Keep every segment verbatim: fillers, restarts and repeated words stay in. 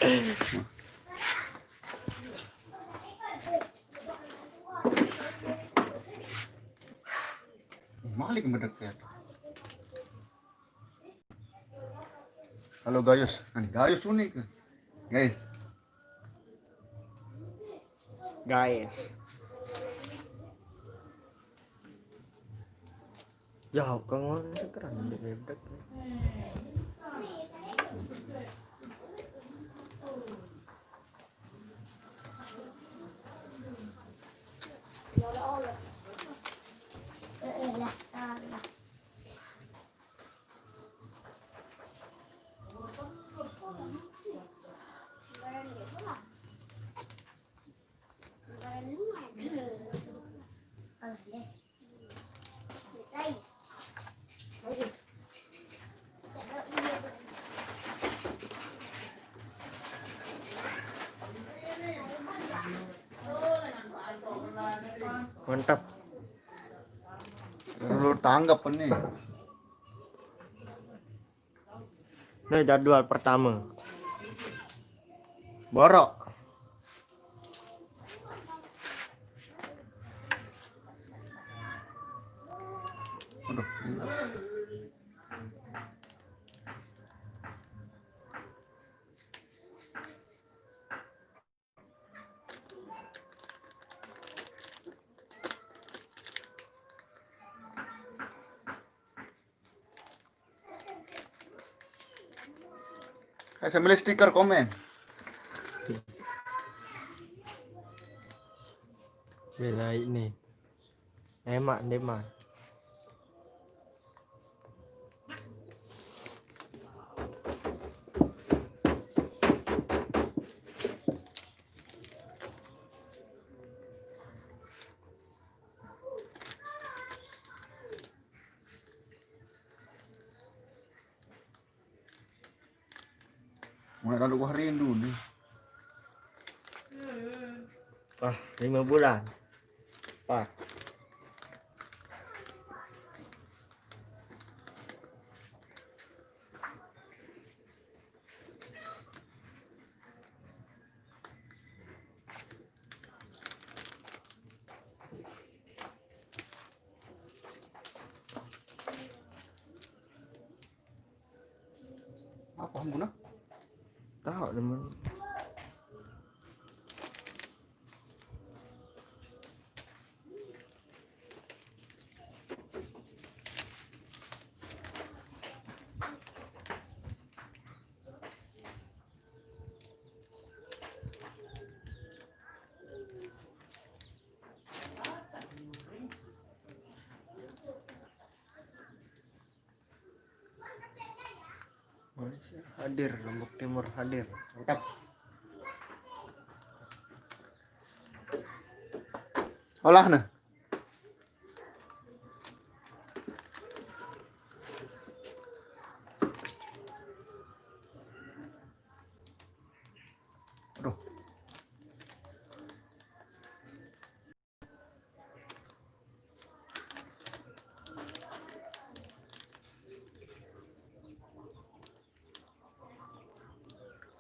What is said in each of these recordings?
Malik mendekat. Halo, Gayus. Kan Gayus unik. Guys. Guys. Jauh kan, orang sekarang di bebek. Mantap. Lu tanggap nih. Ini jadwal pertama. Borok. Aduh. Saya sambil stiker komen. Bela ini. Emak, emak. Mulai lalu gua rindu nih. Ah, lima bulan. Pak. Apa guna? Tahu, teman. Malaysia hadir, Lombok Timur hadir. Mantap. Olah nih. Aduh.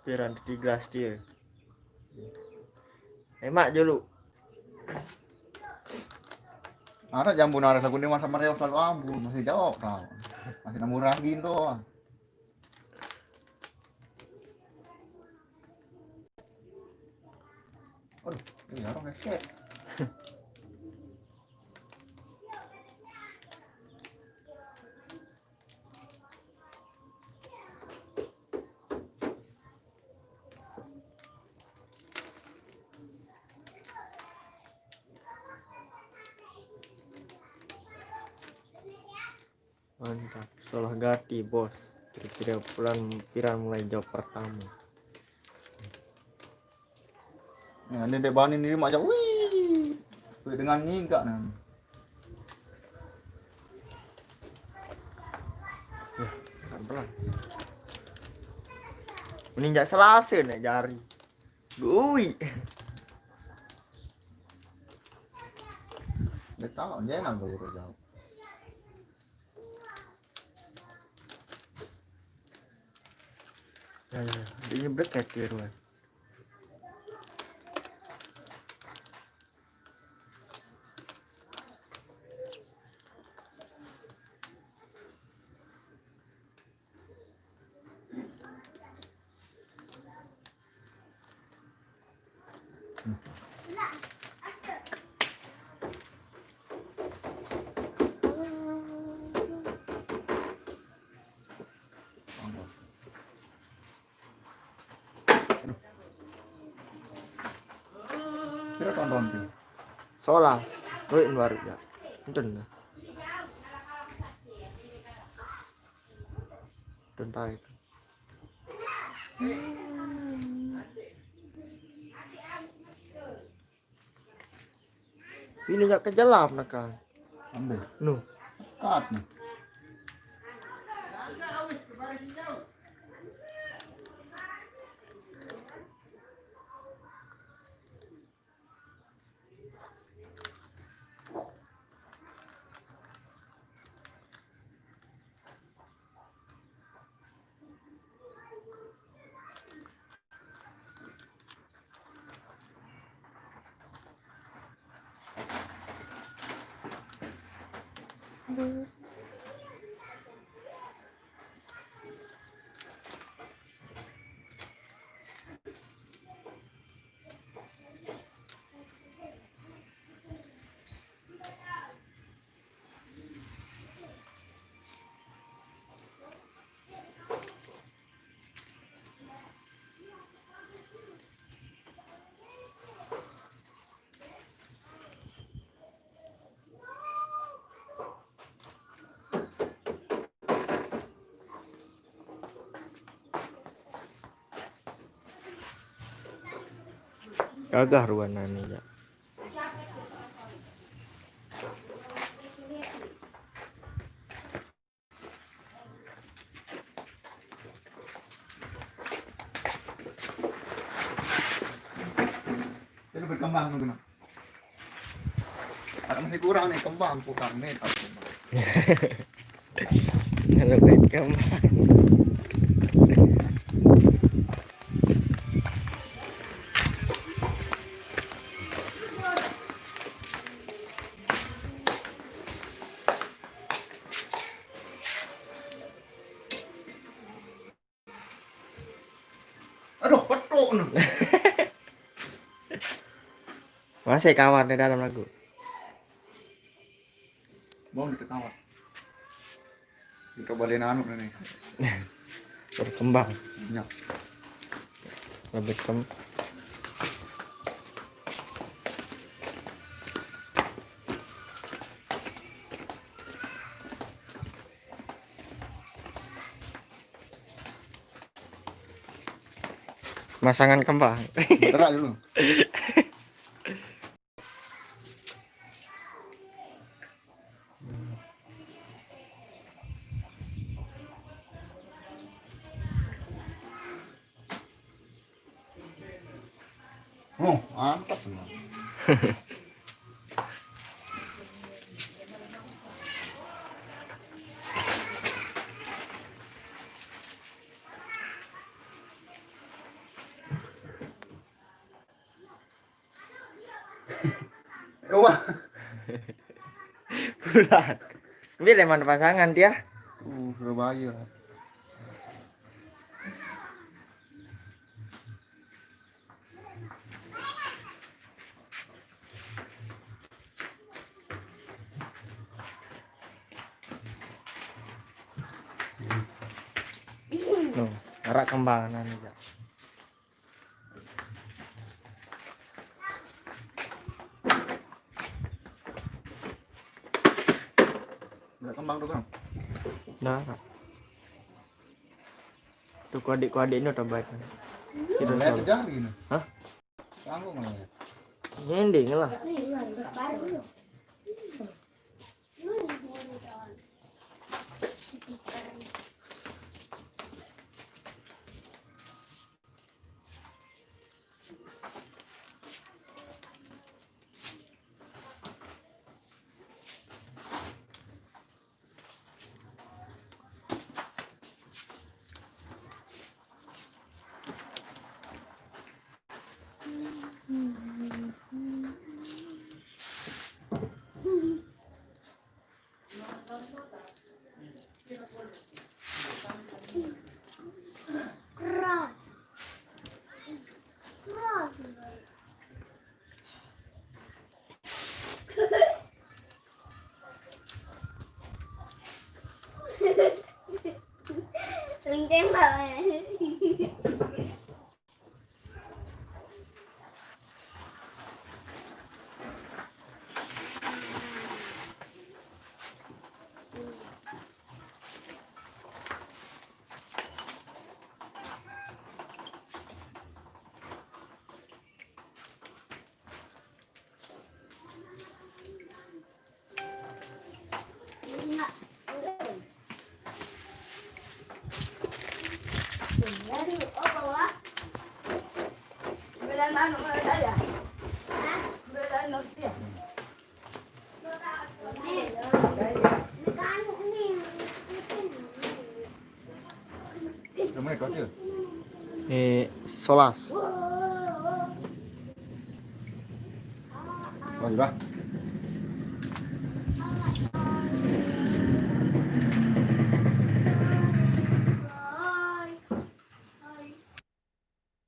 Piran tiga dia. Emak dulu. Ada jambu nara lagu ini masa mereka selalu ambu, masih jawab tau. Masih nemu ragin doang. Aduh, ini orang ngecek. Mantap, salah gati, bos. Kira-kira bulan piran mulai job pertama. Ya, ini dek bani ni macam, wih. Wih, dengan ngingkak ni. Ya, pelan-pelan. Mending jak selasa nak jari. Gui. Dia tahu, dia nak guru jauh. Ya, ya, ya. Ini black cat ya, Ruan. Pira tonton ki? Solas. Duit baru ya. Enten. Enten tae itu. Ini nggak kejelap nak kan. Ambil. Nuh. Kat nih. Gagah ruangan ini ya. Itu berkembang mungkin. Ada masih kurang nih kembang, kurang meter. Kalau berkembang. Aduh, petuk nih. Masih kawan di dalam lagu. Mau diketawa. Kita balik anu nih. Berkembang. Banyak. Lebih kem Masangan kembang. Berak dulu. Oh, mantap. Wah. Bulan. Bila mana pasangan dia? Uh, Surabaya. Nuh, arak kembang nanti ya. Nggak kembang tuh, Kang? Nah. Tuh, kuadik-kuadik ini udah baik. Kita lihat jari ini. Hah? Sanggup nggak ya? Nyending lah. Eh, solas. Oh, sudah.